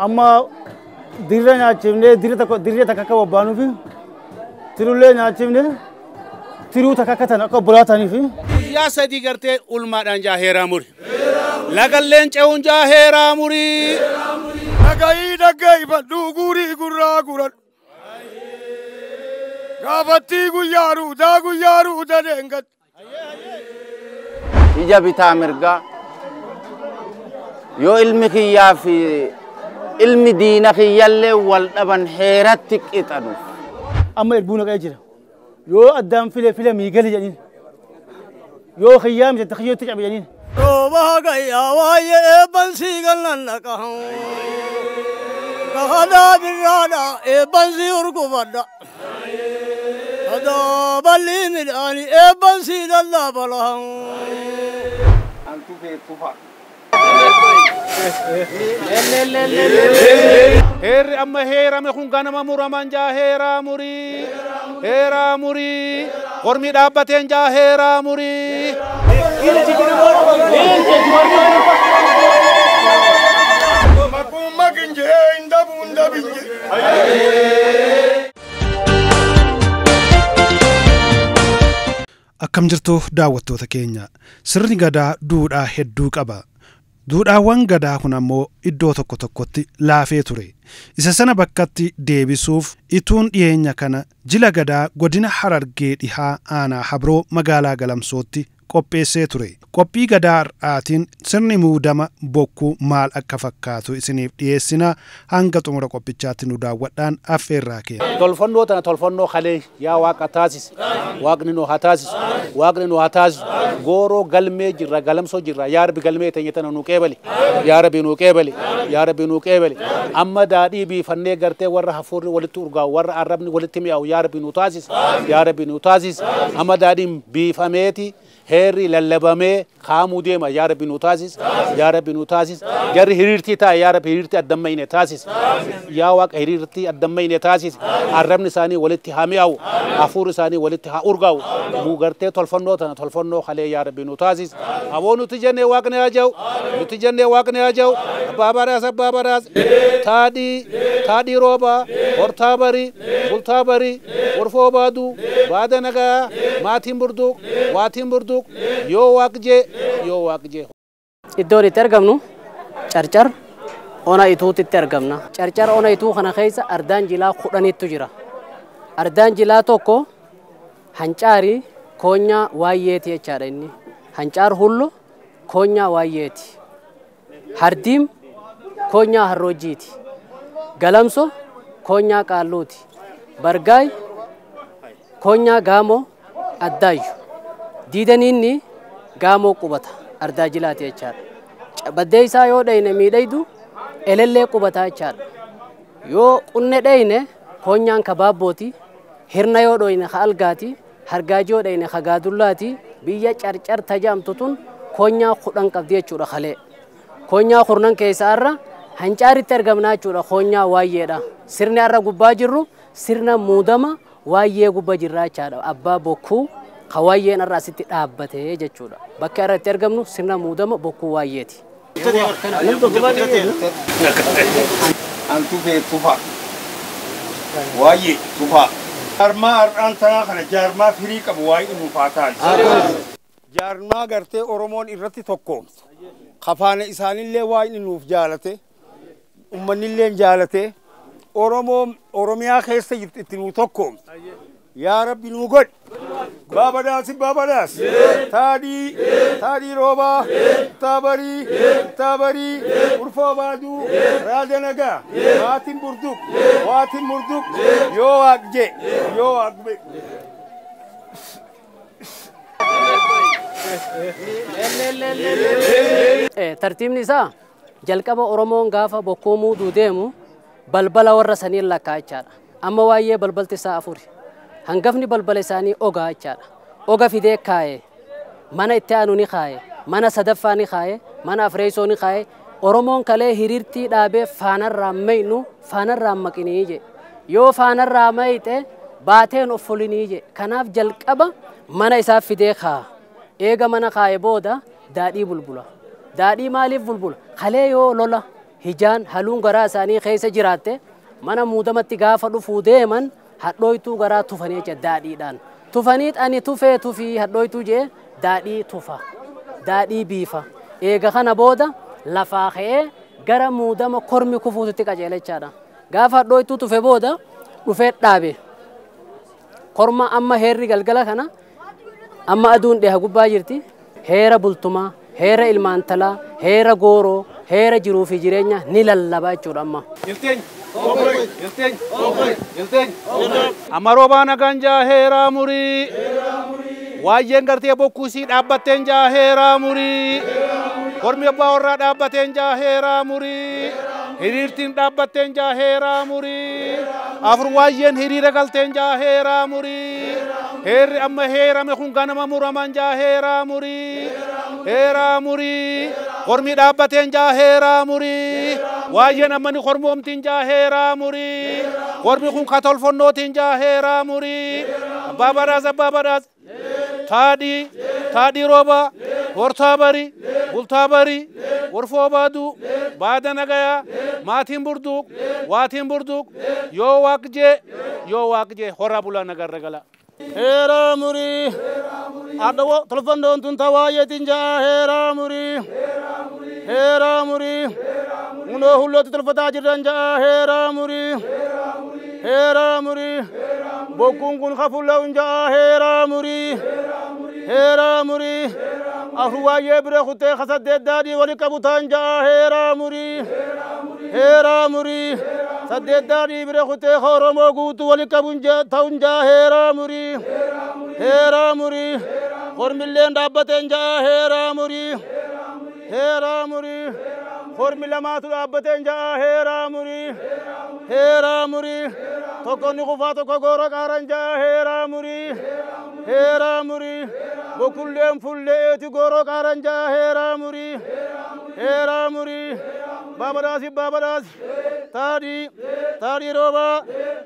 Amma dirra nyaachifnee dirra tokko dirra takka akka bobbaanuufi tirullee nyaachifnee tiruu takka akka tan akka obbolaa ta'aniifi. Guyyaa sadii gartee ulmaadhaan jaa heeraa muri. Lagalleen ce'uun jaa heeraa muri. Dhaga'ii dhaggeeffadhu guurii gurraa guradhu. Gaafattii guyyaa ruudaa guyyaa ruuda deengadhu. Ija bitaa mirgaa yoo ilmi kiyyaa fi ilmi diina kiyyallee wal dhaban heeratti qixanu. Amma erbuu naqee jira. Yoo addaan file file miigali jedhaniin. Yoo kiyyaa miti kiyyootti cabe jedhaniin. Rooba hagayyaa waa'ee eebban sii gallan naqa. Gahadaa birraadha eebban sii urgufadha. Hadaa balli midhaanii eebban sii lallaabala. Antufee tufa. Heerri amma heerame kun ganama muraman jaa heeraa murii. Heeraa murii. Kormi dhaabbateen jaa heeraa murii. Makuun makinjee hin dhabuun dhabinjee. Akkam jirtu daawwattoota keenya, sirni gadaa duudhaa hedduu qaba. Duudhaawwan gadaa kun ammoo iddoo tokko tokkotti laafee ture. Isa sana bakkatti deebisuuf ituun dhiyeenya kana jila gadaa godina Harargee dhihaa aanaa Habroo magaalaa Galamsootti qopheessee ture. Qophii gadaa har'aatiin sirni muudama bokkuu maal akka fakkaatu isiniif dhiyeessina. Hanga xumura qophichaatti nu daawwadhaan affeerraa keenya. Tolfannoo tana tolfannoo kalee yaa waaqa taasisi. Waaqni nu haa taasisu. Waaqni nu haa taasisu. Gooroo galmee jirra galamsoo jirra yaa rabbi galmee teenya tana nu qeebali. Yaa rabbi nu qeebali. Yaa rabbi nu qeebali. Amma daadhii biifannee gartee warra hafuurri walitti urgaa'u warra arrabni walitti mi'aawu yaa rabbi nu taasisi. Yaa rabbi nu taasisi. Amma daadhiin biifameeti heerri lallabamee kaamuu deema yaa rabbi nu taasis yaa rabbi nu taasis jarri hiriirtii taa'e yaa rabbi hiriirtii addammayne taasis yaa waaqa hiriirtii addammayne taasis arrabni isaanii walitti haa mi'aawu hafuurri isaanii walitti haa urgaa'u nu gartee tolfannoo tana tolfannoo kalee yaa rabbi nu taasis aboo nuti jennee waaqni haa ja'u nuti jennee waaqni haa ja'u abbaa baraas abbaa baraas taadhii taadhii roobaa hortaa barii bultaa barii urfoo baaduu baada nagaa maatiin burduuq waatiin burduuq yoo waaq jee yoo waaq jee. Iddoon itti argamnu Carcar ona Ituutitti argamna. Carcar ona Ituu kana keessa ardaan jilaa 10tu jira. Ardaan jilaa tokko Hancaarii koonyaa waayyeeti jechaadha inni. Hancaar hullo koonyaa waayyeeti. Hardiim koonyaa harroojjiiti. Galamso koonyaa qaalluuti. Bargaay koonyaa gaamoo addaayyu. Diidaniinni gaamoo qubata ardaa jilaati jechaadha. Baddee isaa yoo dhayne miidhaydu elellee qubataa jechaadha. Yoo qunne dhayne koonyaan kabaabbooti. Hirna yoo dhayne ka algaati. Hargaajii yoo dhayne ka gaadullaati. Biyya Carcar tajaamtu tun koonyaa 10 qabdi jechuudha kalee. Koonyaa 10 keessa har'a Hancaaritti argamnaa jechuudha koonyaa waayyeedha. Sirni har'a gubbaa jirru sirna muudama waayyee gubbaa jirraa jechaadha. Abbaa bokkuu ka waayyeen har'a asitti dhaabbatee jechuudha. Bakka irratti argamnu sirna muudama bokkuu waayyeeti. Antufee tufa. Waayyee tufa. Jaarmaa har'aan tanaa kana jaarmaa firii qabu waa'ee nuuf haa taasisu. Jaarmaa gartee Oromoon irratti tokkoomsu. Kafaana isaanillee waa'ee nuuf jaalate. Uummanillee jaalate. Oromoon Oromiyaa keessa jirtu itti nuu tokkoomsu. Yaa rabbi nuu godhi. Baabadaas baabadaas. Taadhii taadhii roobaa. Taabarii taabarii. Urfoo baaduu. Raada nagaa. Maatiin burduuq. Waatiin murduuq. Yoo waaq jee. Yoo waaq bee. Tartiibni isaa jalqaba Oromoon gaafa bokkuu muuduu deemu balbala warra saniin lakkaa jechaadha. Amma waa'ee balbalti isaa 4. Hangafni balbala isaanii ogaa jechaadha. Oga fidee kaa'e. Mana itti aanu ni kaa'e. Mana sadaffaa ni kaa'e. Mana afreessoo ni kaa'e. Oromoon kalee hiriirtii dhaabee faanarraa maynu faanarraa maqinii je. Yoo faanarraa mayte baateen of fulinii je. Kanaaf jalqaba mana isaa fidee kaa'a. Eega mana kaa'e booda daadhii bulbula. Daadhii maaliif bulbula? Kalee yoo lola Hijaan haluun garaa isaanii keessa jiraatte mana muudamatti gaafa dhufuu deeman hadhooytuu garaa tufanii jecha daadhiidhaan. Tufaniit ani tufee tufii hadhooytuu jee daadhii tufa. Daadhii biifa. Eega kana booda lafaa ka'ee gara muudama kormi kufuututti qajeela jechaadha. Gaafa hadhooytuu tufe booda dhufee dhaabe. Korma amma heerri galgala kana amma aduun dhiha gubbaa jirti. Heera bultumaa, heera ilmaantalaa, heera gooroo, heera jiruu fi jireenya ni lallabaa jechuudha amma. Amma roobaa nagaan jaa heeraa murii. Waayyeen gartee bokkuusii dhaabbatteen jaa heeraa murii. Kormi abbaa warraa dhaabbateen jaa heeraa murii. Hiriirtiin dhaabbatteen jaa heeraa murii. Afur waayyeen hiriira galteen jaa heeraa murii. Heerri amma heerame kun ganama muraman jaa heeraa murii. Heeraa murii. Kormi dhaabbateen jaa heeraa murii. Waayyeen amma ni kormoomtiin jaa heeraa murii. Kormi kun katolfonnootiin jaa heeraa murii. Abbaa badhaas abbaa badhaas. Taadhii taadhii roobaa hortaa barii bultaa barii warfoo baaduu baada nagayaa maatiin burduuq waatiin burduuq yoo waaq jee yoo waaq jee horaa bulaa nagarra gala. Heeraa murii addawo tolfandoon tun tawaayeetiin jaa heeraa murii heeraa murii hunoo hullooti tolfataa jirran jaa heeraa murii heeraa murii bokkuun kun kafulla'uun jaa heeraa murii heeraa murii afur waayee bira kutee kasaddeet daadhii wali qabu ta'an jaa heeraa murii heeraa murii saddeet daadhii bira kutee Oromoo guutuu wali qabu ta'uun jaa heeraa murii heeraa murii kormilleen dhaabbateen jaa heeraa murii heeraa murii kormi lamaatu dhaabbateen jaa heeraa murii heeraa murii tokko ni kufaa tokko goora qaaran jaa heeraa murii heeraa murii bokkulleen fulleeti gooroo qaaran jaa heeraa murii heeraa murii baabadaasi baabadaasi taadhii taadhii roobaa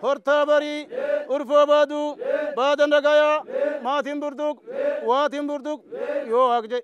hortaa barii urfoo baaduu baada nagayaa maatiin burduuq waatiin burduuq yoo waaq jee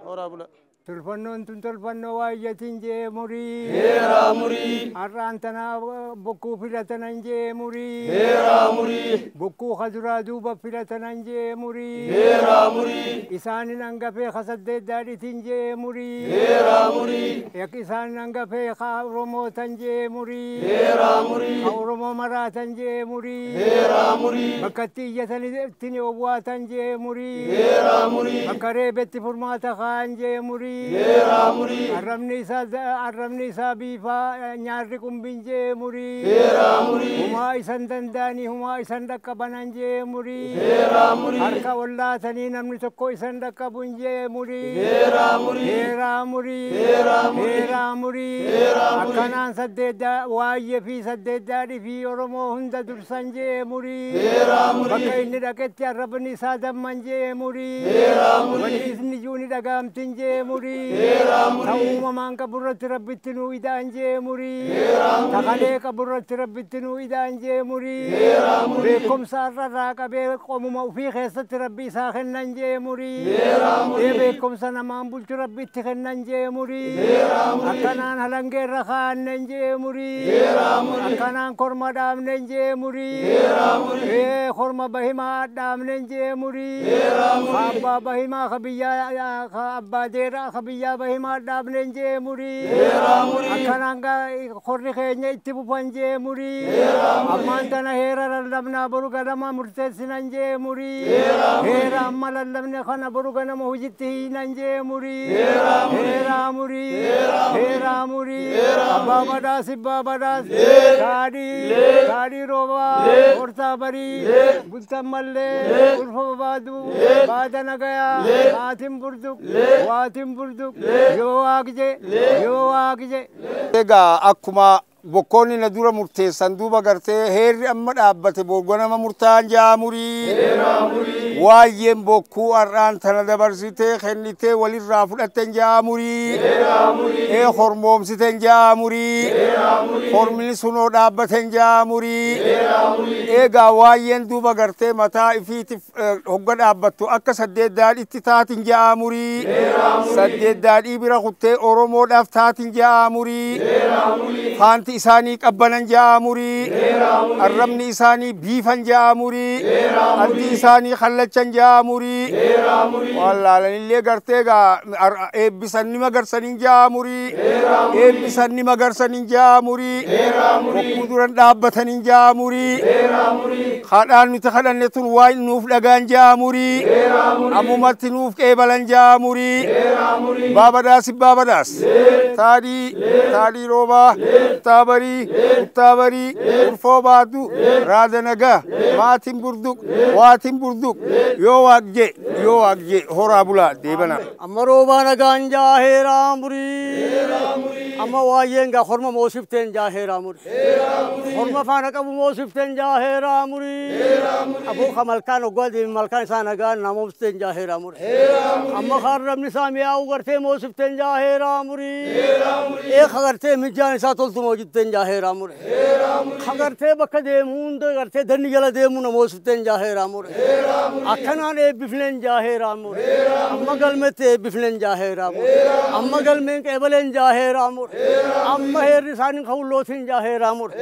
horaa bula. Tolfannoon tun tolfannoo waayyatiin jee murii. Heeraa murii. Har'aan tanaa bokkuu filatanan jee murii. Heeraa murii. Bokkuu kaduraa duuba filatanan jee murii. Heeraa murii. Isaanin hangafee kasaddeet daadhitiin jee murii. Heeraa murii. Isaanin hangafee ka Oromootan jee murii. Heeraa murii. Ka Oromoo maraatan jee murii. Heeraa murii. Bakka itti iyyatanitti owwaatan jee murii. Heeraa murii. Bakka reebetti furmaata kaa'an jee murii. Heeraa murii. Arrabni isaa biifaa nyaarri qumbiin jee murii. Heeraa murii. Humaa isan danda'anii humaa isan dhaqqabanan jee murii. Heeraa murii. Harka wallaatanii namni tokko isan dhaqqabuun jee murii. Heeraa murii. Heeraa murii. Heeraa murii. Heeraa murii. Akkanaan saddeet waayyee fi saddeet daadhii fi Oromoo hunda dursan jee murii. Heeraa murii. Bakka inni dhaqetti arrabni isaa damman jee murii. Heeraa murii. Wanni isni juu ni dhagaamtin jee murii. Heeraa murii. Ta uumamaan qaburratti rabbitti nuu ida'an jee murii. Heeraa murii. Ta kalee qaburratti rabbitti nuu ida'an jee murii. Heeraa murii. Beekumsa irraa qabee qomuma ofii keessatti rabbi isaa kennan jee murii. Heeraa murii. Beekumsa namaan bulchu rabbitti kennan jee murii. Heeraa murii. Akkanaan halangee irra kaa'annen jee murii. Heeraa murii. Akkanaan korma dhaabnen jee murii. Heeraa murii. Korma bahimaa dhaabnen jee murii. Heeraa murii. Abbaa bahimaa ka biyyaa ka abbaa deeraa ka biyyaa bahimaa dhaabnen jee murii. Heeraa murii. Akkanaan korri keenya itti fufan jee murii. Heeraa murii. Ammaan tana heera lallabnaa boru ganama murteessinan jee murii. Heeraa murii. Heera amma lallabne kana boru ganama hojitti hiinan jee murii. Heeraa murii. Heeraa murii. Heeraa murii. Heeraa murii. Heeraa Abbaa badhaas abbaa badhaas. Taadhii taadhii roobaa hortaa barii bultan mallee ulfa babaaduu baada nagayaa maatiin burduq waatiin burduq yoo waaq jee yoo waaq jee. Egaa akkuma bokkoonni na dura murteessan duuba gartee heerri amma dhaabbate borgonama murtaan jaa murii. Heeraa murii. Waayyeen bokkuu har'aan tana dabarsitee kennitee walirraa fudhatten jaamurii. Ee hormoomsiten jaamurii. Hormni sunoo dhaabbaten jaamurii. Eegaa waayyeen duuba gartee mataa ifiitiif hogga dhaabbattu akka 8 daadhitti taatin jaamurii. 8 daadhii bira kuttee Oromoodhaaf taatin jaamurii. Faanti isaanii qabbanan jaamurii. Arrabni isaanii biifan jaamurii. Addi isaanii kallachan jaamurii. Wallaalanillee gartee gaa eebbisan ni magarsaniin jaamurii. Eebbisan ni magarsaniin jaamurii. Bokkuu duran dhaabbataniin jaamurii. Kadhaan nuti kadhanne tun waan nuuf dhagaan jaamurii. Ammumatti nuuf qeebalan jaamurii. Baabadaas baabadaas. Taadhii taadhii roobaa. Uttaabarii uttaabarii. Urfoo baatu. Raada nagaa. Maatiin burduq. Waatiin burduq. Yoo waaqjee yoo waaqjee horaa bulaa deebana. Amma roobaa nagaan jaaheeraa murii. Amma waayyeen gaa horma moosifteen jaaheeraa murii. Horma faana qabu moosifteen jaaheeraa murii. Aboo ka malkaan oggaa deemi malkaan isaa nagaan namoofteen jaaheeraa murii. Amma kaarrabni isaa mi'aawu gartee moosifteen jaaheeraa murii. Ee ka gartee mijaan isaa toltu moojitteen jaaheeraa murii. Ka gartee bakka deemu hunda gartee danni jala deemu namoosifteen jaaheeraa murii. Akkanaan eebbifneen jaaheeraa murii. Amma galmetti eebbifneen jaaheeraa murii. Amma galmeen qeebaleen jaaheeraa murii. Amma heerri isaanii kawullootiin jaaheeraa murii.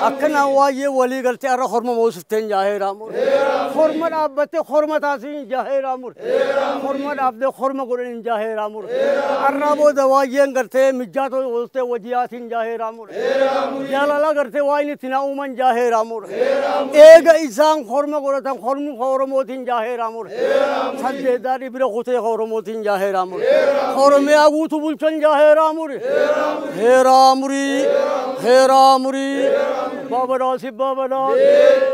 Akkanaan waa'ee walii galtee har'a horma moosifteen jaaheeraa murii. Horma dhaabbattee horma taasisin jaaheeraa murii. Horma dhaabdee horma godhaniin jaaheeraa murii. Har'aa booda waa'een gartee mijjaa toltee wajjiyaatiin jaaheeraa murii. Jaalala gartee waa'in itti na uuman jaaheeraa murii. Eega isaan horma godhatan hormi Oromootiin jaaheeraa murii. 8 daadhii bira kutee Oromootiin jaaheeraa murii. Oromiyaa guutuu bulchan jaaheeraa murii. Heeraa murii. Heeraa murii. Baabadaas baabadaas.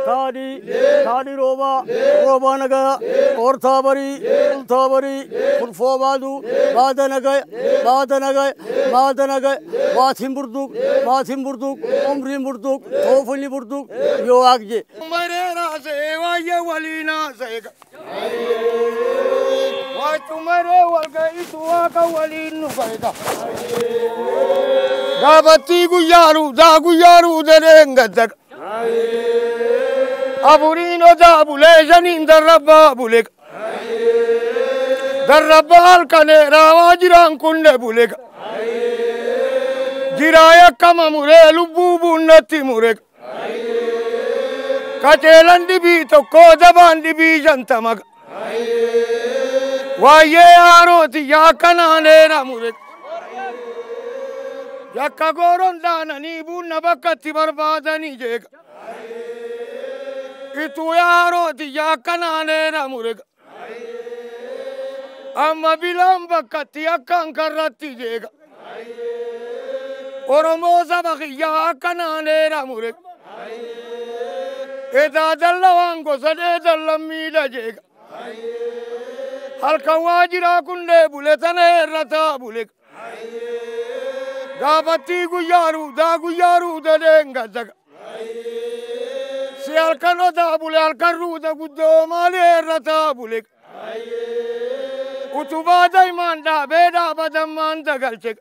Taadhii taadhii roobaa. Roobaa nagaa. Ortaa barii. Ultaa barii. Kurfoo baaduu. Baada nagaa. Baada nagaa. Baada nagaa. Waatiin burduuq. Maatiin burduuq. Umriin burduuq. Toofni burduuq. Yoo waaqjee. Mareera see waayee waliinaa seega. Waachumaree walga'iitu waaqa waliin nu fayyada. Gaafattii guyyaa ruudaa guyyaa ruudareen gaddaqa. Afuriin odaa bulee 5 darrabbaa bulee. Darrabbaa halkanee raawaa jiraan kunne bulee. Jiraa yakkama muree lubbuu buunnatti muree. Qaceelan dhibii 1 dabaan dhibii 50. Waa'ee haarooti yaakkanaan heera mure. Yakka gooroon dhaananii buunna bakkatti barbaadanii jeeqa. Ituu haarooti yaakkanaan heera mure. Amma bilaan bakkatti akkaan karratti jeeqa. Oromoo saba kiyyaa akkanaan heera mure. Edaa dalla waan gosa dheedallan miidha jeeqa. Halkan waa jiraa kunnee bule tana irra bule. Gaafattii guyyaa ruudaa guyyaa ruuda deengaddaqa. Si halkan odaa bule halkan ruuda guddoo maali irra bule. Utubaa daa'imaan dhaabee dhaabadammaan dagalche.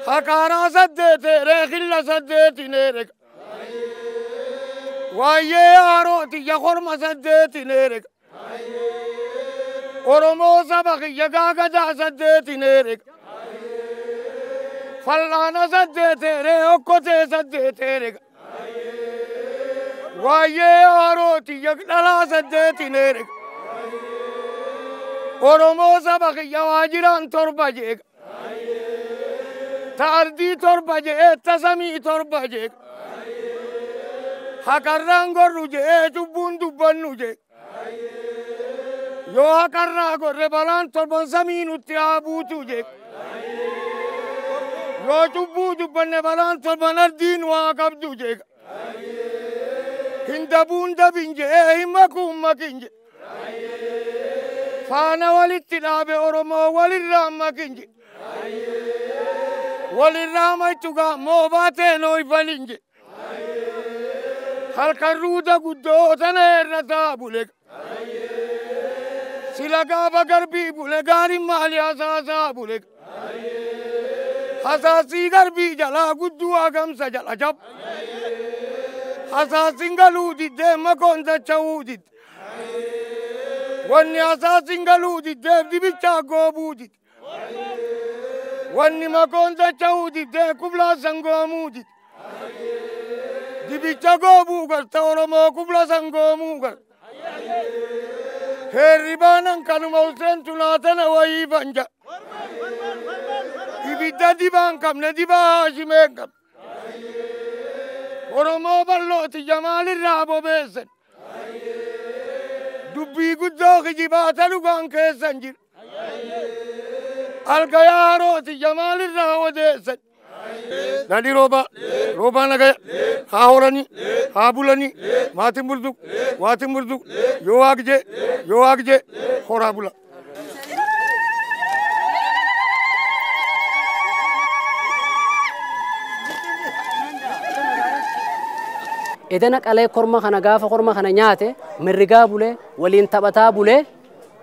Hakaaraa 8 reekilla 8 neerega. Waa'ee haarooti ya horma 8 neerega. Oromoo saba kiyya gaagadaa 8 neerega. Fallaana 8 ree okkotee 8 erega. Waa'ee haarooti ya dhalaa 8 neerega. Oromoo saba kiyya waajiraan 7 jeega. Ta ardii 7 je'ee ta samii 7 jeega. Hakarraan gorru je'ee cubbuun dubbannu jeega. Yoo hakarraa gorre balaan 7 samii nutti haa buutu jeega. Yoo cubbuu dubbanne balaan 7 ardiin waa qabdu jeega. Hin dabuun dabin je'ee hin makuun makin je'e. Faana walitti dhaabe Oromoo walirraa makin je'e. Walirraa maytu gaammoo baatee nooyfalin je'e. Halkan ruuda guddoo tana irra taabule. Sila gaafa garbii bule gaariin maali hasaasaa bule. Hasaasii garbii jalaa gudduu hagamsa jala jab. Hasaasiin galuu diddee makoon dacha'uu didde. Wanni hasaasiin galuu diddeef dibichaa goobuu didde. Wanni makoon dacha'uu diddee kublaa sangoomuu didde. Dibicha goobuu garta Oromoo kubla sangoomuu garta. Heerri baanan kanuma Hussein tunaatana wayii fanja. Ibidda dibaan qabne dibaa Haashimee hin qabne. Oromoo bal'ooti jamaalirraa bobeessan. Dubbii guddoo kijibaata dhugaan keessan jira. Alga yaarooti jamaalirraa odeessan. Nadhi roobaa, roobaa nagaya, haa horanii, haa bulanii, maatiin bultuq, waatiin bultuq, yoo waaq jee, yoo waaq jee, horaa bula. Edana qalee korma kana gaafa korma kana nyaate mirrigaa bulee waliin taphataa bulee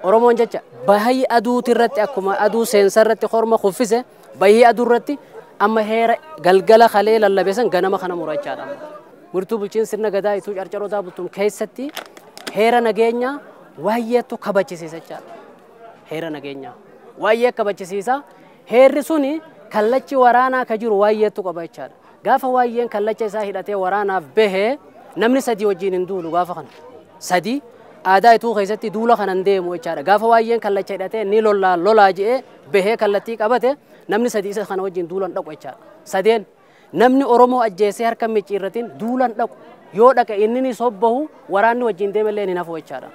Oromoon jecha bahii aduuti irratti akkuma aduu seensa irratti korma kuffise bahii aduu irratti amma heera galgala kalee lallabe san ganama kana murachaadha. Murtuu bulchiin sirna gadaa ituu carcarootaa bultuun keessatti heera nageenyaa waayyeetu kabachisiisa jechaadha. Heera nageenyaa waayyee kabachisiisa. Heerri suni kallachi waraanaa ka jiru waayyeetu qaba jechaadha. Gaafa waayyeen kallacha isaa hidhatee waraanaaf bahee namni sadii wajjin hin duulu gaafa kana. Sadii aadaa ituu keessatti duula kanan deemu jechaadha. Gaafa waayyeen kallacha hidhatee ni lollaa lolaa je'ee bahee kallattii qabate namni sadii isa kana wajjin duulan dhaqu jechaadha. Sadeen namni Oromoo ajjeesee harka micciirratiin duulan dhaqu yoo dhaqe inni ni sobbahu waraanni wajjin deemallee ni hafu jechaadha.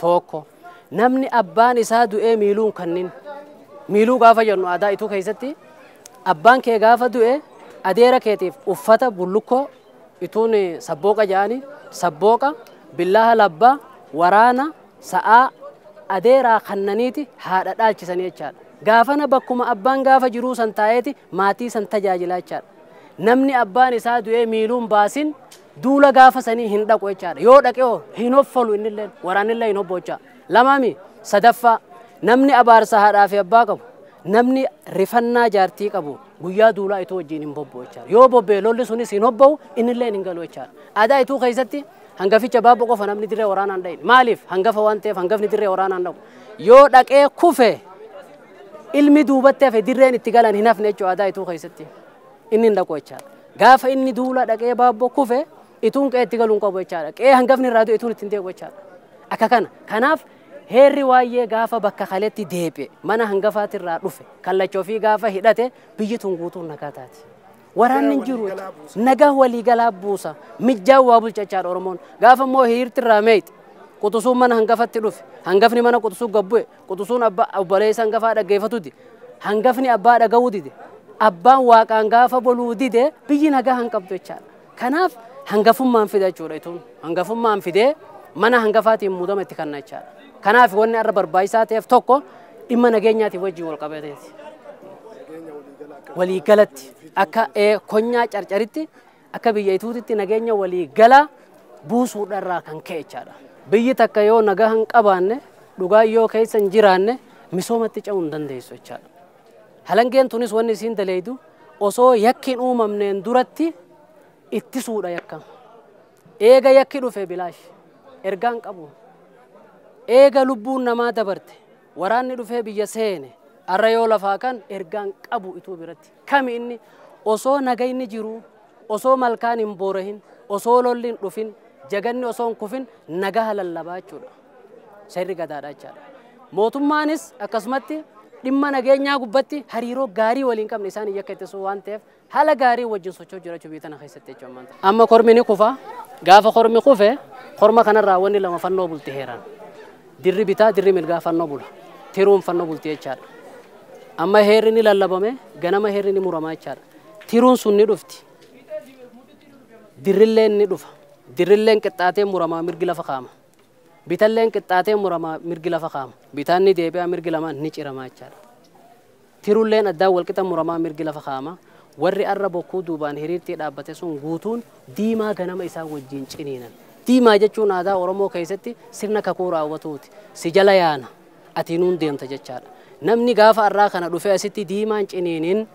Tokko namni abbaan isaa du'ee miiluun kannin miiluu gaafa jennu aadaa ituu keessatti abbaan kee gaafa du'e adeera keetiif uffata bullukkoo ituun sabbooqa jedhani sabbooqa billaaha labbaa waraana sa'aa adeeraa kannaniiti haadha dhaalchisanii jechaadha. Gaafana bakkuma abbaan gaafa jiruu san taa'eeti maatii san tajaajilaa jechaadha. Namni abbaan isaa du'ee miiluun baasin duula gaafa sanii hin dhaqu jechaadha. Yoo dhaqe hoo hin hoffalu innillee waraanillee hin hobbo jechaadha. Lamaami sadaffaa namni abaarsa haadhaa fi abbaa qabu namni rifannaa jaartii qabu guyyaa duulaa ituu wajjin hin bobba'u jechaadha. Yoo bobba'e lolli sunis hin hobba'u innillee hin galu jechaadha. Aadaa ituu keessatti hangaficha baaboo qofa namni dirree waraanaan dha'in. Maaliif hangafa waan ta'eef hangafni dirree waraanaan dhaqu. Yoo dhaqee kufe ilmi duubatti hafe dirreen itti galan hin hafne jechuudha aadaa ituu keessatti. Inni hin dhaqu jechaadha. Gaafa inni duula dhaqee baaboo kufe ituun qe'ee itti galuun qabu jechaadha. Qe'ee hangafni irraa du'e ituun ittiin deebi'u jechaadha. Akka kana kanaaf heerri waa'ee gaafa bakka kaletti deebi'e mana hangafaatirraa dhufe kallacha ofii gaafa hidhate biyyi tun guutuun nagaa taati. Waraanni hin jiru nagaa waliigalaa buusa mijjaa waa bulcha jechaadha Oromoon. Gaafa immoo hiriirtirraa meeyxe quxusuun mana hangafatti dhufe hangafni mana quxusuu gabbu'e quxusuun abbaa obboleessa hangafaa dhaggeeffatu dide hangafni abbaa dhaga'uu dide abbaan waaqaan gaafa boluu dide biyyi nagaa hin qabdu jechaadha. Kanaaf hangafummaan fida jechuudha ituun hangafummaan fidee mana hangafaatiin muudama itti kenna jechaadha. Kanaaf wanni irra barbaachisaa ta'eef tokko dhimma nageenyaatiif wajjin wal qabateeti. Waliigalatti akka konyaa carcaritti akka biyya ituutitti nageenya waliigalaa buusuudharraa kan ka'e jechaadha. Biyyi takka yoo nagaa hin qabaanne dhugaa yoo keessa hin jiraanne misoomatti ce'uu hin dandeessu jechaadha. Halangeen tunis wanni isiin daleeydu osoo yakki hin uumamneen duratti ittisuudha yakka. Eega yakki dhufe bilaash ergaan qabu. Eega lubbuun namaa dabarte waraanni dhufee biyya seene arra yoo lafaa kan ergaan qabu ituu biratti. Kami inni osoo nagayni jiru osoo malkaan hin boorahin osoo lolli hin dhufin jaganni osoo hin kufin nagaa lallabaa jechuudha. Seerri gadaadha jechaadha. Mootummaanis akkasumatti dhimma nageenyaa gubbatti hariiroo gaarii waliin qabne isaan yakka ittisuu waan ta'eef haala gaarii wajjin socho'uu jiraachuu biyya tana keessatti jechuudha. Amma kormi ni kufa gaafa kormi kufe korma kanarraa wanni lama fannoo bulti heeraan. Dirri bitaa dirri mirgaa fannoo bula. Tiruun fannoo bulti jechaadha. Amma heerri ni lallabame ganama heerri ni muramaa jechaadha. Tiruun sun ni dhufti. Dirrilleen ni dhufa. Dirrilleen qixxaatee muramaa mirgi lafa kaama. Bitalleen qixxaatee muramaa mirgi lafa kaama. Bitaan ni deebi'a mirgi lamaan ni ciramaa jechaadha. Tirulleen addaan walqixa muramaa mirgi lafa kaama. Warri arra bokkuu duubaan hiriirtii dhaabbate sun guutuun diimaa ganama isaa wajjin ciniinan. Diimaa jechuun aadaa Oromoo keessatti sirna kakuu raawwatuuti. Si jala yaana ati nuun deemta jechaadha. Namni gaafa arraa kana dhufee asitti diimaan ciniiniin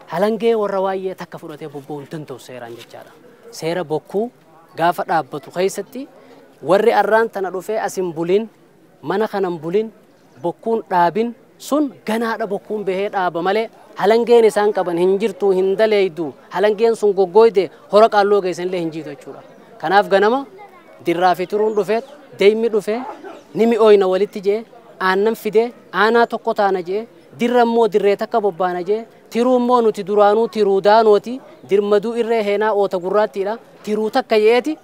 halangee warra waa'ee takka fudhatee bobba'uu hin danda'u seeraan jechaadha. Seera bokkuu gaafa dhaabbatu keessatti warri arraan tana dhufee asin bulin mana kanan bulin bokkuun dhaabin sun ganaadha bokkuun bahee dhaaba malee halangeen isaan qaban hin jirtu hin daleeydu halangeen sun goggooyde hora qaalloo geessanillee hin jiitu jechuudha. Kanaaf ganama dirraa fi turuun dhufee deemmi dhufee ni mi'ooyna walitti jee aannan fidee aanaa tokko taana jee dirra immoo dirree takka bobbaana jee tiruu immoo nuti duraanuu tiruu daanooti dirmaduu irree heenaa oota gurraattiidha tiruu takka jeeti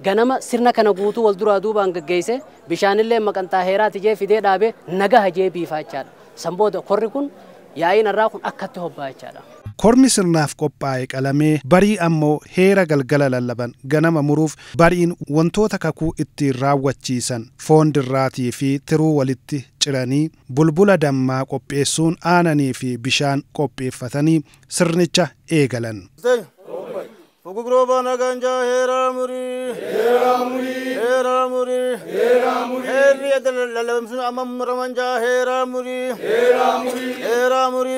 ganama sirna kana guutuu wal duraa duubaan gaggeesse bishaanillee maqantaa heeraati jee fidee dhaabee nagaha jee biifaa jechaadha. San booda korri kun yaa'iin irraa kun akkatti hobbaa jechaadha. Kormi sirnaaf qophaa'e qalamee barii ammoo heera galgala lallaban ganama muruuf bariin wantoota kakuu ittiin raawwachiisan foon dirraatii fi tiruu walitti ciranii bulbula dammaa qopheessuun aananii fi bishaan qopheeffatanii sirnicha eegalan. Fugugroba naganja hera muri hera muri hera muri hera muri herri adal amam ramanja hera muri hera muri hera muri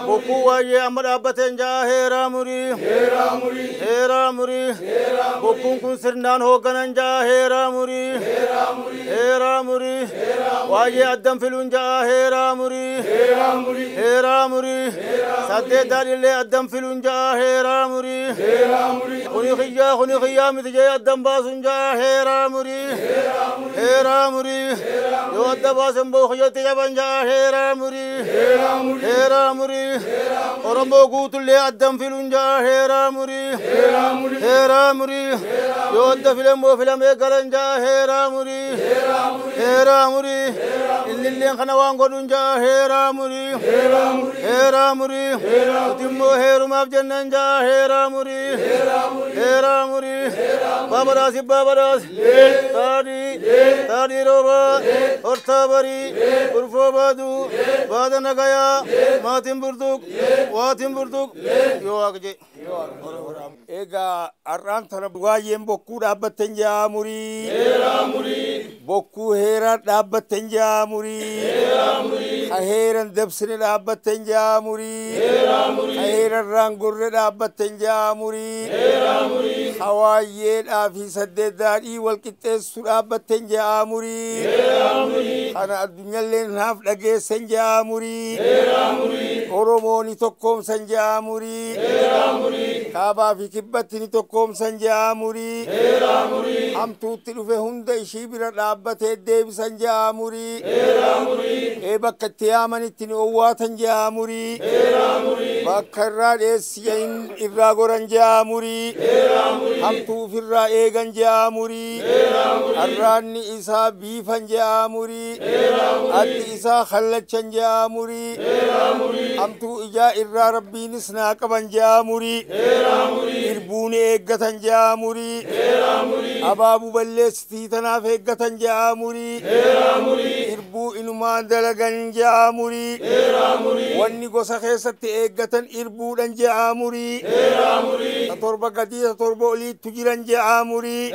boku waye amad abatenja hera muri hera muri hera muri bokun kun sirnaan hogananja hera muri hera muri hera muri waye adam filunja hera muri hera muri hera muri sadde dalile adam filunja hera muri Kuni khiyya mitjee addam baasunja hera muri hera muri yo adda baasun bo khiyyotti jabanja hera muri hera muri Oromo guutulle addam filunja hera muri hera muri yo adda filam bo filam eegalanja hera muri hera muri innilleen kana waan godhunja hera muri hera muri utimmoo heerumaaf jennanja hera muri hera muri babaraasi babaraasi taadii taadii rooba hortaa barii urfoo baaduu baada nagayaa maatiin burtuuk waatiin burtuuk yoo waaqa jee. Egaa har'aan tana waa'een bokkuu dhaabbatten jaa murii. Bokkuu heeraa dhaabbatten jaa murii. Ha heeran dabsine dhaabbatten jaa murii. Ha heeran raangorre dhaabbatten jaa murii. Ha waa'eedhaa fi saddeet daadhii wal qixxeessu dhaabbatten jaa murii. Kana addunyaallee naaf dhageessan jaa murii. Oromooni tokkoomsan jaa murii. Kaabaa fi kibbatti ni tokkoomsan jaa murii. Hamtuutti dhufe hunda ishii bira dhaabbatee deebisan jaa murii. Ee bakka itti yaamanitti ni owwaatan jaa murii. Bakka irraa dheessiyan irraa goran jaa murii. Hamtuu ofirraa eegan jaa murii. Arraanni isaa biifan jaa murii. Addi isaa khallachan jaa murii. Hamtuu ijaa irraa rabbiinis naa qaban jaa murii. Irbuun eeggatan jaa murii. Abaabuu balleessitii tanaaf eeggatan jaa murii. Irbuu inumaan dalagan jaa murii. Wanni gosa keessatti eeggatan irbuudhan jaa murii. Ta torba gadii ta torba oliittu jiran jaa murii.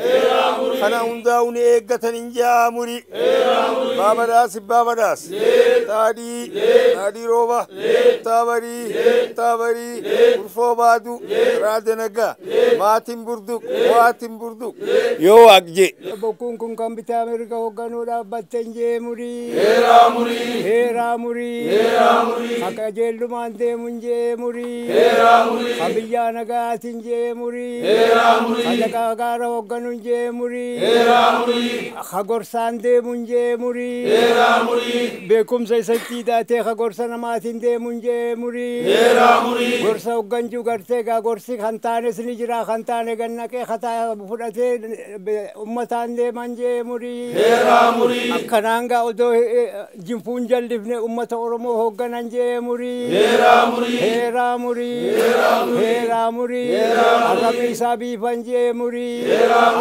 Kana hundaa'u ni eeggatan hin jaa murii. Baabadaas baabadaas. Taadii taadii rooba. Taabarii taabarii. Urfoo baaduu. Raada nagaa. Maatiin burduq waatiin burduq. Yoo waaqje. Bokkuun kun kan bitaa mirga hoogganuu dhaabbatten jee murii. Heeraa murii. Heeraa murii. Heeraa murii. Haqa jeellumaan deemuun jee murii. Heeraa murii. Ha biyyaa nagaatiin jee murii. Heeraa murii. Ha dhagaa gaara hoogganuun jee murii. Heeraa murii. Ha gorsaan deemuun jee murii. Heeraa murii. Beekumsa isatti hidhatee ha gorsa namaatiin deemuun jee murii. Heeraa murii. Gorsa hoogganjuu gartee gaa gorsi kan taanes ni jira kan taane gannaqee kataa fudhatee ummataan deeman jee murii. Heeraa murii. Akkanaan gaa odoo Jinfuun jallifne ummata Oromoo hoogganan jee murii. Heeraa murii. Heeraa murii. Arrabni isaa biifan jee murii.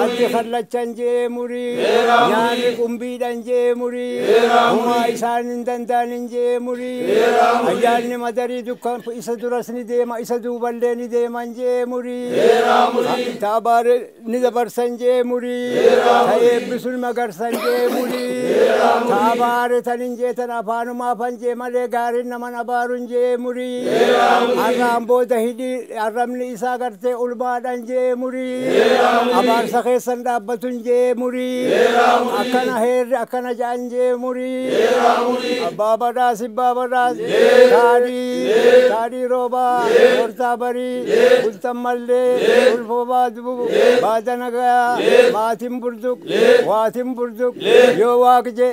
Addi kallachan jee murii. Nyaanni qumbiidhan jee murii. Humaa isaan hin danda'anin jee murii. Ayyaanni madarii dukkan isa duras ni deema isa duuballee ni deeman jee murii. Taabaare ni dabarsan jee murii. Ta'eebbisuun magarsan jee murii. Taabaare tanin jeetan afaanumaa afan jee malee gaariin naman abaarun jee murii. Arraan booda hidhii arrabni isaa gartee ulmaadhan jee murii. Abaarsa keessan dhaabbatun jee murii. Akkana heerri akkana ja'an jee murii. Abbaa badhaas abbaa badhaas. Taadhii taadhii roobaa hortaa barii bultan mallee ulfoo baaduu baada nagayaa maatiin burduq waatiin burduq yoo waaqje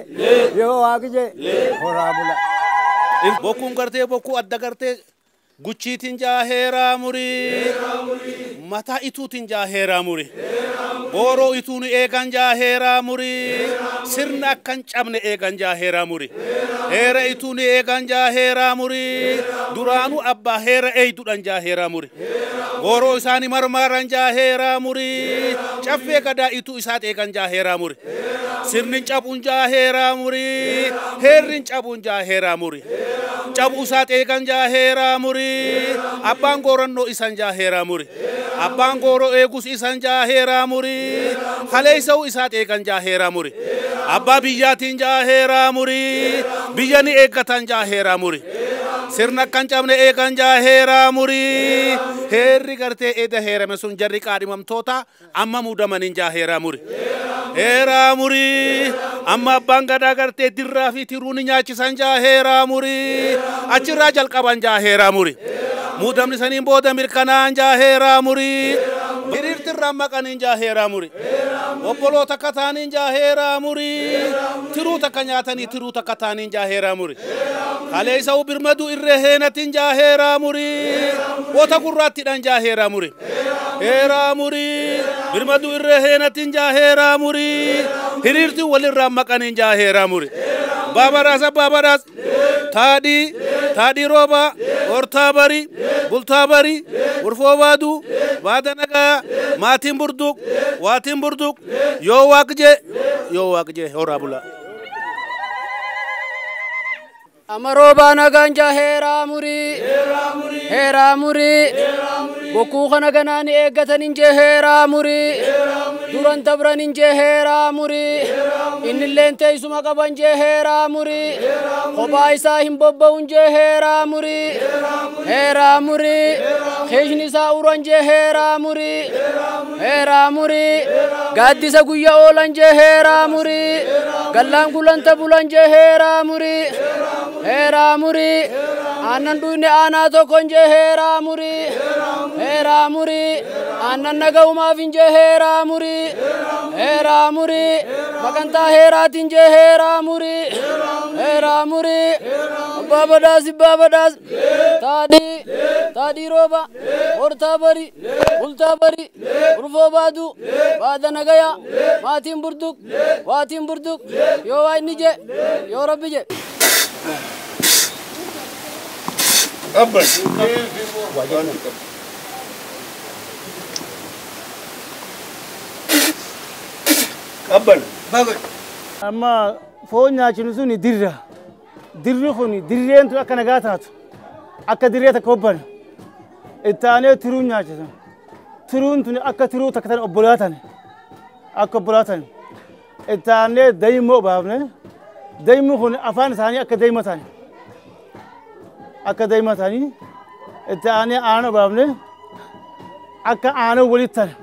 yoo waaqje horaa bula. Bokkuun gartee bokkuu adda gartee guchiitiin jaa heeraa murii mataa ituutiin jaa heeraa murii gooroo ituun eegan jaa heeraa murii sirna akkan cabne eegan jaa heeraa murii heera ituun eegan jaa heeraa murii duraanuu abbaa heera eeyduudhaan jaa heeraa murii gooroo isaanii marmaaran jaa heeraa murii caffee gadaa ituu isaat eegan jaa heeraa murii sirni cabuun jaa heeraa murii heerri cabuun jaa heeraa murii cabuu isaat eegan jaa heeraa murii abbaan goorannoo isan jaa heeraa murii abbaan gooroo eegus isan jaa heeraa murii kaleessa'uu isaat eegan jaa heeraa murii abbaa biyyaatiin jaa heeraa murii biyya ni eeggatan jaa heeraa murii sirna akkan cabne eegan jaa heeraa murii heerri gartee eeda heerame sun jarri qaadhimamtoota amma muudamaniin jaa heeraa murii heeraa murii amma abbaan gadaa gartee dirraa fi tiruu ni nyaachisan jaa heeraa murii achirraa jalqaban jaa heeraa murii muudamni saniin booda mirkanaan jaa heeraa murii hiriirtirraa maqaniin jaa heeraa murii obboloota akka ta'aniin jaa heeraa murii tiruu takka nyaatanii tiruu takka ta'aniin jaa heeraa murii kaleessa birmaduu irree heenatiin jaa heeraa murii woota gurraattiidhaan jaa heeraa murii heeraa murii birmaduu irree heenatiin jaa heeraa murii hiriirtii walirraa maqaniin jaa heeraa murii baabaraas abbaa taadhii taadhii roobaa hortaa barii bultaa barii urfoo baaduu baada nagaa maatiin burduq waatiin burduq yoo waaqje yoo waaqje horaa bulaa. Amma roobaa nagaan jaa heeraa murii heeraa murii bokkuu kana ganaan eeggatan hin jee heeraa murii duran dabran hin jee heeraa murii innilleen teessuma qaban jee heeraa murii kophaa isaa hin bobba'un jee heeraa murii heeraa murii keeshni isaa uran jee heeraa murii heeraa murii gaaddisa guyyaa oolan jee heeraa murii gallaan gulanta bulan jee heeraa murii heeraa murii aannan dhuyne aanaa tokkon jee heeraa murii heeraa murii aannan naga'umaaf hin jee heeraa murii heeraa murii maqantaa heeraatiin jee heeraa murii heeraa murii abbaa badhaas abbaa badhaas taadhii taadhii rooba hortaa barii bultaa barii urfoo baaduu baada nagayaa maatiin burduq waatiin burduq yoo waa inni jee yoo rabbi jee. Abban. Abban. Amma foon nyaachinu sun dirra. Dirri kun dirreen tun akka nagaa taatu. Akka dirree takka hobban. Itti aanee tiruun nyaachisan. Tiruun tun akka tiruu takka tan obbolaa tane. Akka obbolaa tane. Itti aanee daa'immoo obaafne. Daa'imni kun afaan isaanii akka daa'ima tane. Akka daa'ima ta'anii itti aanee aanan obaafne akka aanan walitti tane.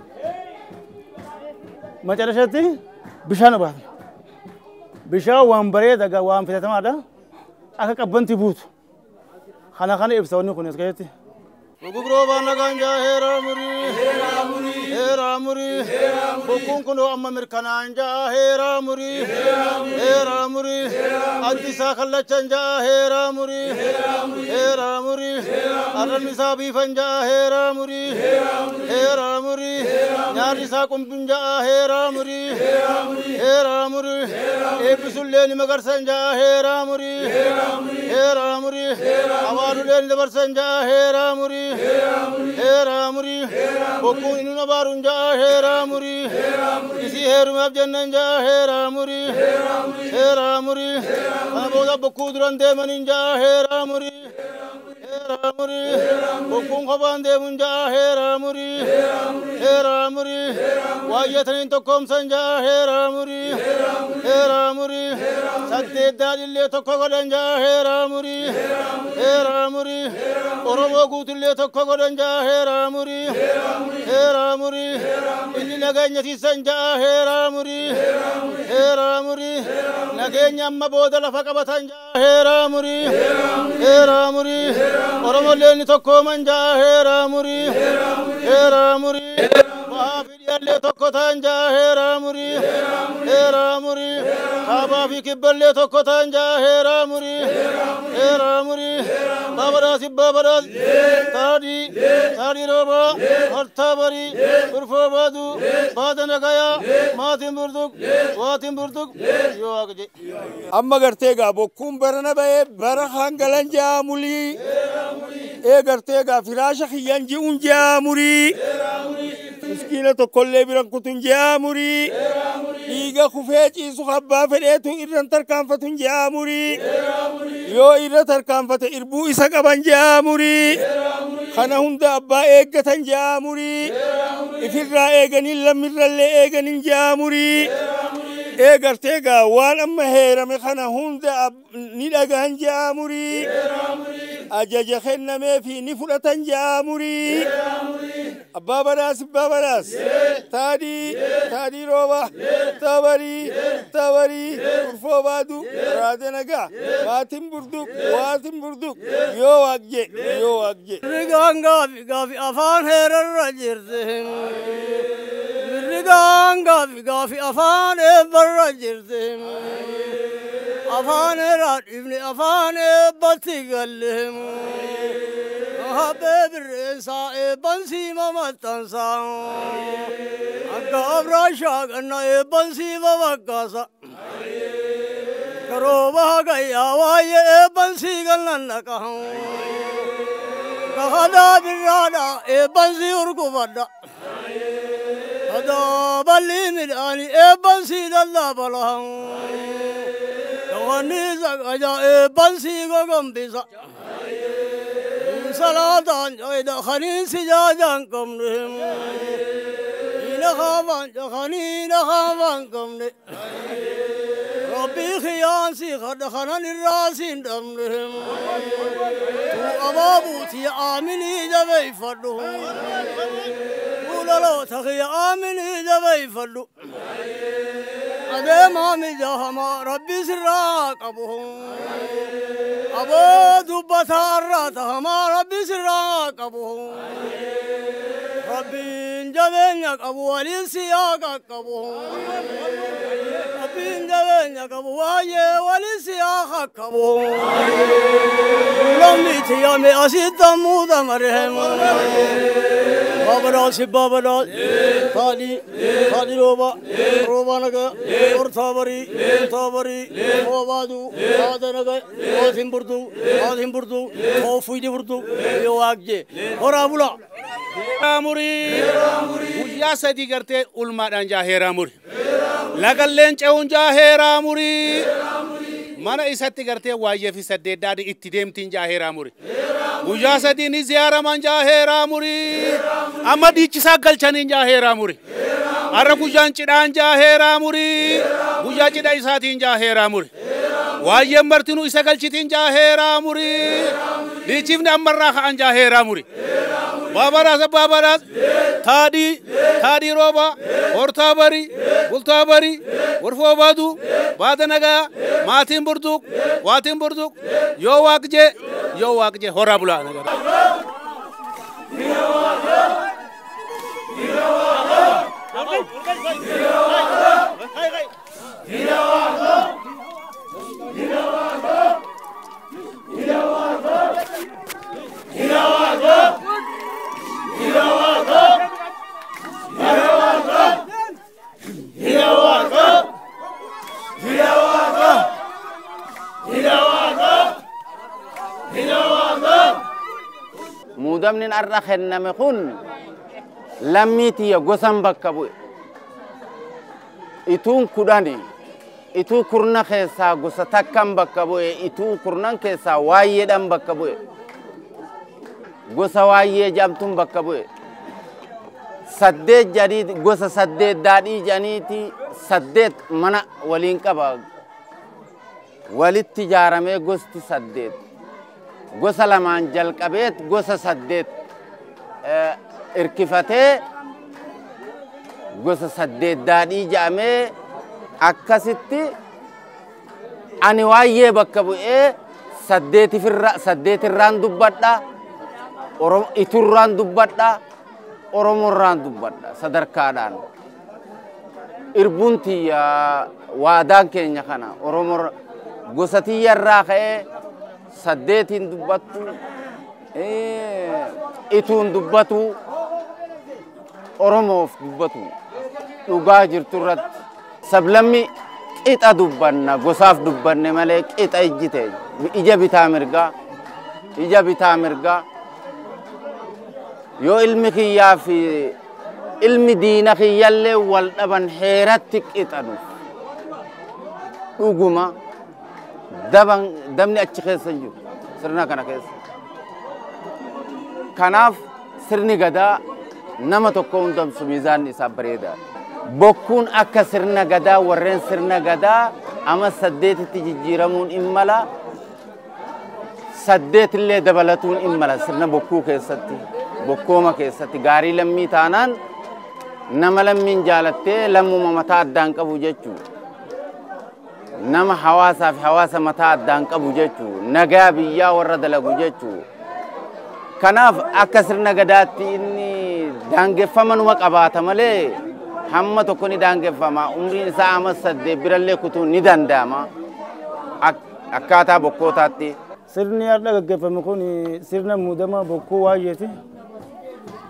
Macarashatti bishaan obaafne. Bishaan waan bareedaa waan filatamaadha. Akka qabbanti buutu. Kana kana ibsa wanni kun as keessatti. Gugroo baana ganja heeraa murii. Heeraa murii bokkuun kunoo amma mirkanaan ja'a heeraa murii heeraa murii addi isaa kallachan ja'a heeraa murii heeraa murii arrabni isaa biifan ja'a heeraa murii heeraa murii nyaarri isaa qumbin ja'a heeraa murii heeraa murii eebbisullee ni magarsan ja'a heeraa murii heeraa murii abaarulee ni dabarsan ja'a heeraa murii heeraa murii bokkuun inni abaaruun ja'a heeraa murii isii heerumaaf jennan ja'a heeraa murii heeraa murii kana booda bokkuu duran deemaniin ja'a heeraa murii heeraa murii bokkuun kophaan deemuun ja'a heeraa murii heeraa murii waayyataniin tokkoomsan ja'a heeraa murii heeraa murii saddeet daadhillee tokko godhan ja'a heeraa murii heeraa murii Oromoo guutullee tokko godhan ja'a heeraa murii heeraa murii inni nageenya tiisan ja'a heeraa murii heeraa murii nageenya amma booda lafa qabatan ja'a heeraa murii heeraa murii Oromolleen ni tokkooman ja'a heeraa murii heeraa murii bahaa fi dhiyaallee tokko ta'an ja'a heeraa murii heeraa murii kaabaa fi kibballee tokko ta'an ja'a heeraa murii heeraa murii baabadaas baabadaas taadhii taadhii roobaa hortaa barii urfoo baaduu baada nagayaa maatiin burduq waatiin burduq yoo waaqa jedhe. Amma gartee gaa bokkuun barana ba'ee bara hangalan jaamulii ee gartee gaa firaasha kiyyan ji'uun jaamurii miskiina tokkollee biran kutun jaamurii dhiiga kufee ciisu abbaa fedheetu irran tarkaanfatun jaamurii yoo irra tarkaanfate irbuu isa qaban jaamurii kana hunda abbaa eeggatan jaamurii ifirraa eeganiin lammirrallee eeganiin jaamurii ee gartee gaa waan amma heerame kana hunda ni dhagahan jaamurii ajaja kennameefi ni fudhatan jaamurii abbaa badhaas abbaa badhaas taadhii taadhii rooba tabarii tabarii urfoo baadu raade nagaa maatiin burduq waatiin burduq yoo waaq jee yoo waaq jee. Mirrigaan gaafi gaafi afaan heerarra jirti. Mirrigaan gaafi gaafi afaan eebbarra jirti. Afaan heeraa dhiifne afaan eebbatti galle. Habbee birreessaa eebban siima maxxansaa. Akka abraashaa ganna eebban siima bakkaasa. Karooba hagayyaa waayee eebban sii gallan naqa. Kahadaa birraadhaa eebban sii urgufadha. Kadaa balli midhaanii eebban sii lallaabala. Kawanni saqajaa eebban sii gogombisa. Salaataan joyda khaniin si jaajaan qabne. Ina khaafaan jakhaniina khaafaan qabne. Rabbi khiyaan si khadha khanan irraa siin dhabne. Tuu abaabuuti aaminii jabeeffadhu. Fuulaloota khiya aaminii jabeeffadhu. Adeemaa mijahamaa rabbi sirraa qabu. Aboo dubbataa irraa tahamaa rabbi sirraa qabu. Rabbiin jabeenya qabu waliin siyaa qaqqabu. Rabbiin jabeenya qabu waayee waliin siyaa qaqqabu. Lammi tiyame asitti ammuuta marhem. Babadaas babadaas taadhii taadhii rooba rooba nagaa hortaa barii hortaa barii roobaaduu baada nagaa waatiin burtuu waatiin burtuu toofuuydi burtuu yoo waaq jee horaa bulaa. Heeraa murii guyyaa sadii gartee ulmaadhaan jaa heeraa muri lagalleen ce'uun jaa heeraa murii mana isatti gartee waayyee fi saddeeddaadhi itti deemtiin jaa heeraa muri guyyaa sadii ni ziyaaraman jaa heeraa murii amma dhiichisaa galchaniin jaa heeraa muri har'a guyyaan cidhaan jaa heeraa murii guyyaa cidha isaatiin jaa heeraa muri waayyeen martinuu isa galchitiin jaa heeraa murii dhiichifni ammarraa ka'an jaa heeraa muri baabaraas abbaa taadhii taadhii rooba hortaa barii bultaa barii warfoo baaduu baada nagaa maatiin burduuq waatiin burduuq yoo waaq jee yoo waaq jee horaa bulaa nagaa. Muudamni har'a kenname kun lammii tiyya gosan bakka bu'e. Ituun 10 ituu kurna keessaa gosa takkan bakka bu'e, ituu kurnan keessaa waayyeedhaan bakka bu'e. Gosa waayyee jedhamtuun bakka bu'e. 8 jedhii gosa 8 daadhii jedhaniiti 8 mana waliin qaba. Walitti ijaaramee gosti 8. Gosa lamaan jalqabeet gosa 8 irkifatee gosa 8 daadhii jedhamee akkasitti ani waayyee bakka bu'ee 8 irraan dubbadha, iturraan dubbadha, Oromorraan dubbadha sadarkaadhaan. Irbuun tiyya waadaan keenya kana Oromoo gosa tiyya irraa ka'ee 8 dubbattu, ituun dubbatu, Oromoof dubbatu dhugaa jirtu irratti sablammi qixa dubbanna, gosaaf dubbanne malee qixa ijjite ija bitaa mirgaa, ija bitaa mirgaa. Yoo ilmi kiyyaa fi ilmi diina kiyyallee wal dhaban heeratti qixanu dhuguma dabni achi keessa hin jiru sirna kana keessa. Kanaaf sirni gadaa nama tokko hundamsu miizaanni isaa bareedaadha. Bokkuun akka sirna gadaa warreen sirna gadaa ama 8tti jijjiiramuun in mala, 8 illee dabalatuun in mala sirna bokkuu keessatti, bokkooma keessatti gaarii lammii taanaan nama lammiin jaalattee lammuma mataa addaan qabu jechuu, nama hawaasaa fi hawaasa mataa addaan qabu jechuu, nagaa biyyaa warra dalagu jechuu. Kanaaf akka sirna gadaatti inni daangeffama numa qabaata malee hamma tokko ni daangeffama. Umriin isaa amma 8 birallee kutuun ni danda'ama akkaataa bokkootaatti. Sirni har'a gaggeeffame kun sirna muudama bokkuu waayyeeti.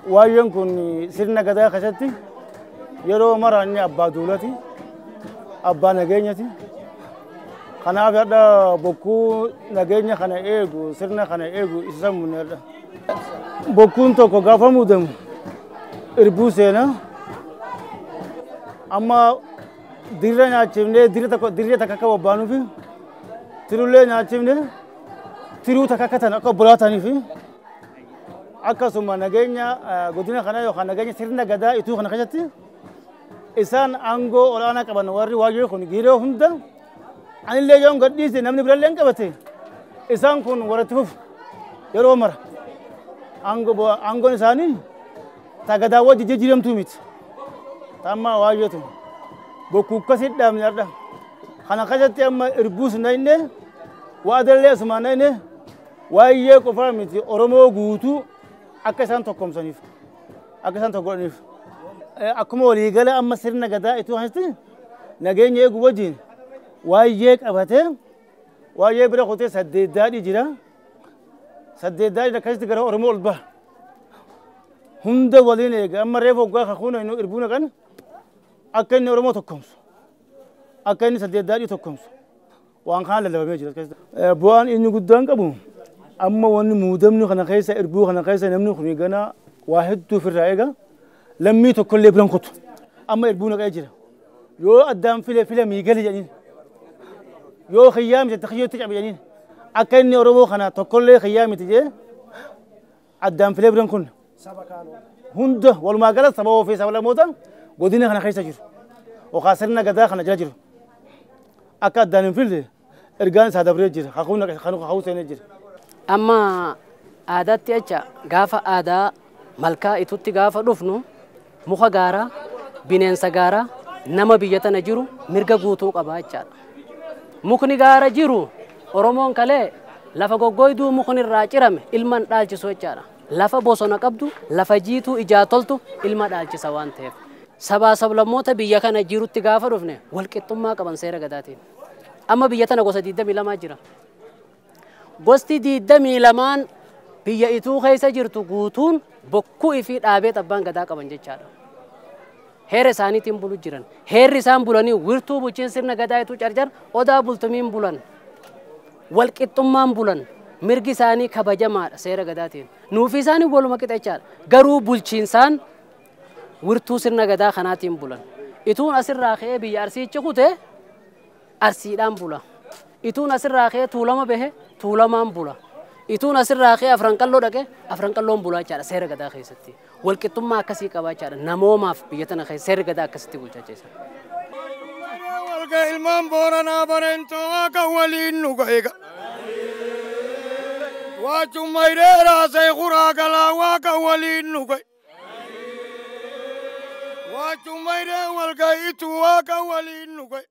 Waayyeen kun sirna gadaa keessatti yeroo mara inni abbaa duulati, abbaa nageenyati. Kanaaf har'a bokkuu nageenya kana eegu, sirna kana eegu isa muudne har'a. Bokkuun tokko gaafa muudamu irbuu seenaa. Amma dirra nyaachifnee dirra takka akka bobbaanuufi tirullee nyaachifnee tiruu takka akka tan akka obbolaataniifi akkasuma nageenya godina kana yookaan nageenya sirna gadaa ituu kana keessatti isaan aangoo olaanaa qaban warri waayyoo kun yeroo hunda anillee yoon gadhiise namni birallee hin qabate isaan kun warratti fufu yeroo mara aangoon isaanii ta gadaa wajji jijjiiramtuu miti. Amma waayyeetu bokkuu akkasii dhaabne har'a. Kana keessatti amma irbuus naqne, waadallee asuma naqne, waayyee qofaa miti Oromoo guutuu akka isaan tokkomsaniif, akka isaan tokko godhaniif. Akkuma waliigala amma sirna gadaa ituu keessatti nageenya eeguu wajjin waayyee qabatee waayyee bira kutee 8 daadhii jira. 8 daadhii akkasitti gara Oromoo ol baha. Hunda waliin eega amma reefu waggaa kakuun inni irbuu naqan akka inni Oromoo tokkomsu, akka inni 8 daadhii tokkomsu waan kana lallabamee jira. Bu'aan inni guddaan qabu amma wanni muudamni kana keessa irbuu kana keessa namni kun gana waa hedduu ofirraa eega lammii tokkollee biran kutu amma irbuu naqee jira. Yoo addaan file file miigali jedhaniin, yoo xiyyaa miti xiyyootti cabe jedhaniin akka inni Oromoo kana tokkollee xiyyaa miti jee addaan filee biran kun hunda walumaa gala saba ofii saba lamoota godina kana keessa jiru yookaan sirna gadaa kana jala jiru akka addaan hin fille ergaan isaa dabree jira, kakuu seenee jira. Amma aadaatti jecha gaafa aadaa malkaa itutti gaafa dhufnu muka gaaraa, bineensa gaaraa, nama biyya tana jiru mirga guutuu qaba jechaadha. Mukni gaara jiru Oromoon kalee lafa goggoyduu mukni irraa cirame ilma hin dhaalchisu jechaadha. Lafa bosona qabdu, lafa jiituu ijaa toltu ilma dhaalchisa waan ta'eef. Sabaa sablammoota biyya kana jirutti gaafa dhufne walqixxummaa qaban seera gadaatiin. Amma biyya tana gosa 22 jira. Gosti 22 biyya Ituu keessa jirtu guutuun bokkuu fi dhaabee abbaan gadaa qaban jechaadha. Heera isaaniitiin bulu jiran. Heerri isaan bulanii wirtuu bulchiin sirna gadaa Ituu Carcar odaa bultumiin bulan. Walqixxummaan bulan. Mirgi isaanii kabajamaadha seera gadaatiin. Nuufi isaanii waluma qixa jechaadha. Garuu bulchiinsaan wirtuu sirna gadaa kanaatiin bulan. Ituun asirraa ka'ee biyya Arsiichi kute Arsiidhaan bula. Ituun asirraa ka'ee Tuulama bahe Tuulamaan bula. Ituun asirraa ka'ee Afranqalloo dhaqe Afranqalloon bulaa jechaadha seera gadaa keessatti. Walqixxummaa akkasii qabaa jechaadha. Namoomaaf biyya tana keessa seerri gadaa akkasitti bulchaa jechuudha. Walga ilmaan Booranaa bareentoo akka waliin nu ga'e. Waachummaa hidheeraa seekuraa galaa waaqa waliin nu ga'e. Waachummaa hidhee walga'iitu waaqa waliin nu ga'e.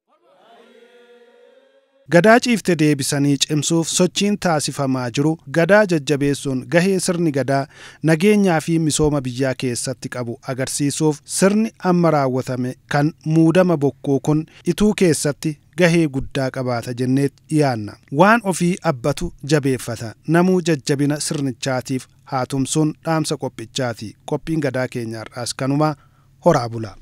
Gadaa ciifte deebisanii cimsuuf sochiin taasifamaa jiru gadaa jajjabeessuun gahee sirni gadaa nageenyaa fi misooma biyyaa keessatti qabu agarsiisuuf sirni amma raawwatame kan muudama bokkuu kun Ituu keessatti gahee guddaa qabaata jennee dhiyaanna. Waan ofii abbatu jabeeffata. Namuu jajjabina sirnichaatiif haa tumsuun dhaamsa qophichaati. Qophiin gadaa keenya har'aas kanuma horaa bula.